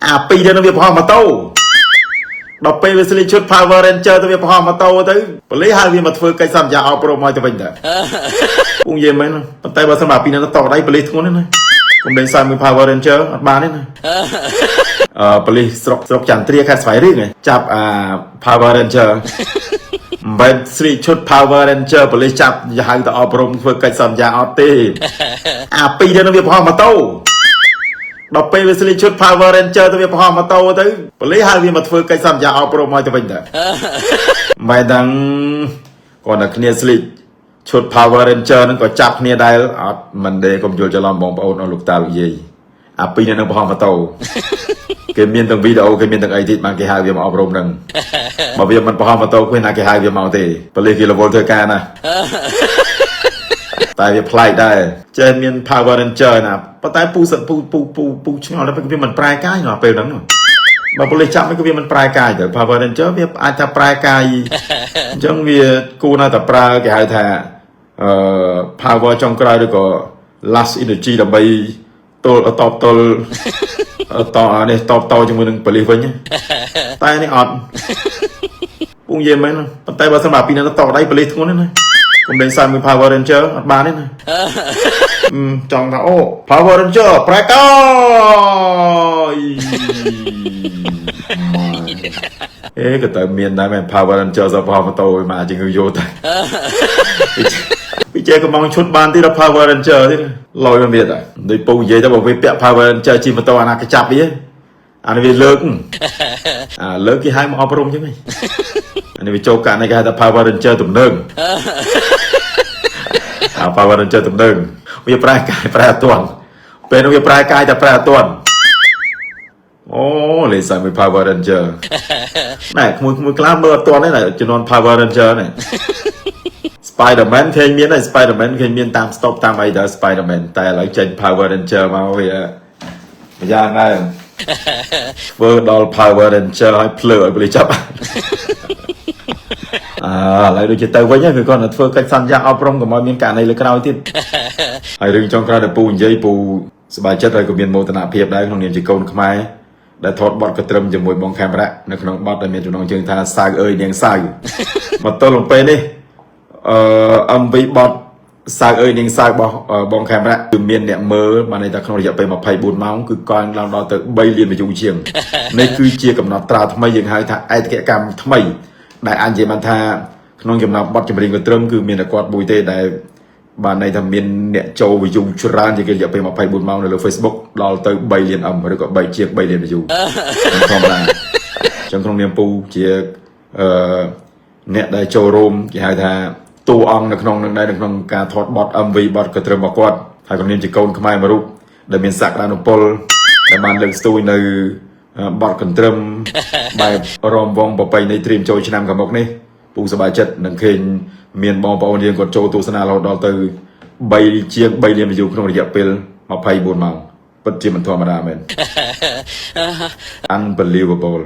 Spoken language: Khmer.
អាពីរនឹងវាប្រហោះម៉ូតូដល់ពេលវាស្លៀកឈុត Power Ranger ទៅវាប្រហោះម៉ូតូទៅប៉ូលីសហៅវាមកធ្វើកិច្ចសន្យាអប់រំឲ្យទៅវិញទៅពងនិយាយមែនប៉ុន្តែបើសិនមកពីនឹងតដៃប៉ូលីសធ្ងន់ណាស់កុំលេងសើចមួយ Power Ranger អត់បានទេណាអឺប៉ូលីសស្រុកស្រុកចន្ទ្រាខេត្តស្វាយរៀងចាប់អា Power Ranger មិនមែនស្លៀកឈុត Power Ranger ប៉ូលីសចាប់ហៅទៅអប់រំធ្វើកិច្ចសន្យាអត់ទេអាពីរនឹងវាប្រហោះម៉ូតូដល់ពេលវាស្លៀកឈុត Power Ranger ទៅវាប្រហោះម៉ូតូទៅប៉ូលីសហៅវាមកធ្វើកិច្ចសន្យាអប់រំឲ្យទៅវិញទៅមិនមែនទាំងគាត់តែគ្នាស្លៀកឈុត Power Ranger ហ្នឹងក៏ចាប់គ្នាដែរអត់មិនទេកុំយល់ច្រឡំបងប្អូនអស់លោកតាលោកយាយអាពីរនឹងប្រហោះម៉ូតូគេមានទាំងវីដេអូគេមានទាំងអីទៀតបានគេហៅវាមកអប់រំហ្នឹងបើវាមិនប្រហោះម៉ូតូគ្មានណាគេហៅវាមកទេប៉ូលីសគេរវល់ធ្វើការណាស់តែវាប្លែកដែរចេះមាន Power Ranger ណាប៉ុន្តែពូសពូពូពូពូឆ្ងល់ដែរវាមិនប្រែកាយណាពេលហ្នឹងបើប៉ូលីសចាប់មិនក៏វាមិនប្រែកាយទៅ Power Ranger វាអាចថាប្រែកាយអញ្ចឹងវាគួរណាស់តែប្រើគេហៅថាអឺ power ចុងក្រោយឬក៏ last energy ដើម្បីទល់តបទល់តនេះតបតជាមួយនឹងប៉ូលីសវិញតែនេះអត់ពងនិយាយមែនប៉ុន្តែបើសិនមកពីនឹងតដៃប៉ូលីសធ្ងន់ណាស់កុំលេងសើចមួយ Power Ranger អត់បានទេណាចង់ថាអូ Power Ranger ប្រែកាយអេក៏ទៅមានដែរមែន Power Ranger សពម៉ូតូមកជំងឺយោទៅពីចេះកំងឈុតបានទៀតដល់ Power Ranger ទៀតលយមកទៀតដែរដូចពូនិយាយទៅបើវាពាក់ Power Ranger ជិះម៉ូតូអាណាកចាប់វាអានេះវាលើកអាលើកគេហៅមកអប់រំចឹងហីអានេះវាចូលករណីគេហៅថា Power Ranger ទំនើងអា Power Ranger ទំនើងវាប្រែកាយប្រែអត់ទាន់ពេលនោះវាប្រែកាយតែប្រែអត់ទាន់អូលេសមួយ Power Ranger ណែក្មួយក្មួយខ្លះមើលអត់ទាន់ទេណាជំនាន់ Power Ranger នេះ Spider-Man ឃើញមានហើយ Spider-Man ឃើញមានតាម stop តាមអីដែរ Spider-Man តែឥឡូវចេញ Power Ranger មកវាម្យ៉ាងដែរធ្វើដល់ Power Ranger ឲ្យភ្លើឲ្យប៉ូលីសចាប់អើឥឡូវដូចជាទៅវិញគឺគាត់នៅធ្វើកិច្ចសន្យាអប់រំកុំឲ្យមានករណីលើក្រោយទៀតហើយរឿងចុងក្រោយដែលពូនិយាយពូសប្បាយចិត្តហើយក៏មានមោទនភាពដែរក្នុងនាមជាកូនខ្មែរដែលថតបទកត្រឹមជាមួយបងខេមរៈនៅក្នុងបទដែលមានចំណងជើងថាសៅអើយនាងសៅមកទល់នឹងពេលនេះអឺ MV បទសៅអើយនាងសៅរបស់បងខេមរៈគឺមានអ្នកមើលបានន័យថាក្នុងរយៈពេល24ម៉ោងគឺកើនឡើងដល់ទៅ3លាន view ជាងនេះគឺជាកំណត់ត្រាថ្មីយើងហៅថាឯតទគ្គកម្មថ្មីដែលអាចនិយាយបានថាក្នុងចំណោមបទចម្រៀងកន្ទ្រឹមគឺមានតែគាត់មួយទេដែលបានន័យថាមានអ្នកចូល view ច្រើនជាងគេរយៈពេល24ម៉ោងនៅលើ Facebook ដល់ទៅ3លាន M ឬក៏3ជាង3លាន view ធម្មតាអញ្ចឹងក្នុងនាមពូជាអឺអ្នកដែលចូលរួមគេហៅថាតួអង្គនៅក្នុងនឹងដែរនៅក្នុងការថតបទ MV បទកន្ទ្រឹមរបស់គាត់ហើយក្នុងនាមជាកូនខ្មែរមួយរូបដែលមានសក្តានុពលដែលបានលើកស្ទួយនៅបទកន្ទ្រឹមបែបរំវងប្របីនៃត្រៀមចូលឆ្នាំខាងមុខនេះពូសប្បាយចិត្តនឹងឃើញមានបងប្អូនយើងគាត់ចូលទស្សនារហូតដល់ទៅ3ជាង3លាន view ក្នុងរយៈពេល24ម៉ោងពិតជាមិនធម្មតាមែន Unbelievable.